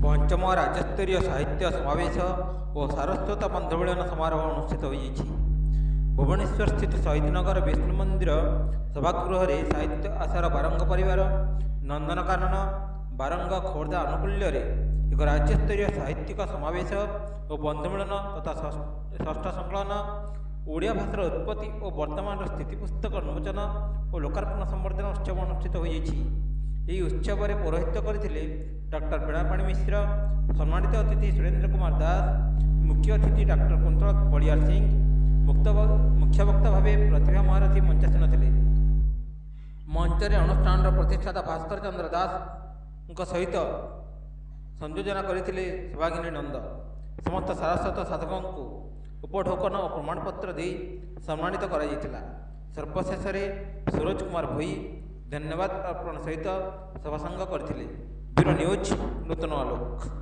ପଞ୍ଚମ ରାଜ୍ୟସ୍ତରୀୟ ସାହିତ୍ୟ ସମାବେଶ ଓ ସାରସ୍ୱତ ବନ୍ଧୁମିଳନ ସମାରୋହ ଅନୁଷ୍ଠିତ ହୋଇଯାଇଛି। ଭୁବନେଶ୍ୱର ସ୍ଥିତ ଶହୀଦନଗର ବିଷ୍ଣୁ ମନ୍ଦିର ସଭାଗୃହରେ ସାହିତ୍ୟ ଆଶାର ବାରଙ୍ଗ ପରିବାର, ନନ୍ଦନକାନନ, ବାରଙ୍ଗ, ଖୋର୍ଦ୍ଧା ଆନୁକୂଲ୍ୟରେ ଏକ ରାଜ୍ୟସ୍ତରୀୟ ସାହିତ୍ୟିକ ସମାବେଶ ଓ ବନ୍ଧୁମିଳନ ତଥା ଷଷ୍ଠ ସଂକଳନ ଓଡ଼ିଆ ଭାଷାର ଉତ୍ପତ୍ତି ଓ ବର୍ତ୍ତମାନର ସ୍ଥିତି ପୁସ୍ତକ ଉନ୍ମୋଚନ ଓ ଲୋକାର୍ପଣ ସମ୍ବର୍ଦ୍ଧନା ଉତ୍ସବ ଅନୁଷ୍ଠିତ ହୋଇଯାଇଛି। ଏହି ଉତ୍ସବରେ ପୌରୋହିତ୍ୟ କରିଥିଲେ ଡକ୍ଟର ବୀଣାପାଣି ମିଶ୍ର, ସମ୍ମାନିତ ଅତିଥି ସୁରେନ୍ଦ୍ର କୁମାର ଦାସ, ମୁଖ୍ୟ ଅତିଥି ଡକ୍ଟର କୁନ୍ତଳ ବଳିୟାର ସିଂ, ମୁଖ୍ୟବକ୍ତା ଭାବେ ପ୍ରତିଭା ମହାରଥୀ ମଞ୍ଚାସୀନ ଥିଲେ। ମଞ୍ଚରେ ଅନୁଷ୍ଠାନର ପ୍ରତିଷ୍ଠାତା ଭାସ୍କର ଚନ୍ଦ୍ର ଦାସଙ୍କ ସହିତ ସଂଯୋଜନା କରିଥିଲେ ଶୋଭାଗିନୀ ନନ୍ଦ। ସମସ୍ତ ସାରସ୍ୱତ ସାଧକଙ୍କୁ ଉପଢୌକନ ଓ ପ୍ରମାଣପତ୍ର ଦେଇ ସମ୍ମାନିତ କରାଯାଇଥିଲା। ସର୍ବଶେଷରେ ସୁରଜ କୁମାର ଭୋଇ ଧନ୍ୟବାଦ ଅର୍ପଣ ସହିତ ସଭାସଙ୍ଗ କରିଥିଲେ। ବ୍ୟୁରୋ ନ୍ୟୁଜ୍, ନୂତନ ଆଲୋକ।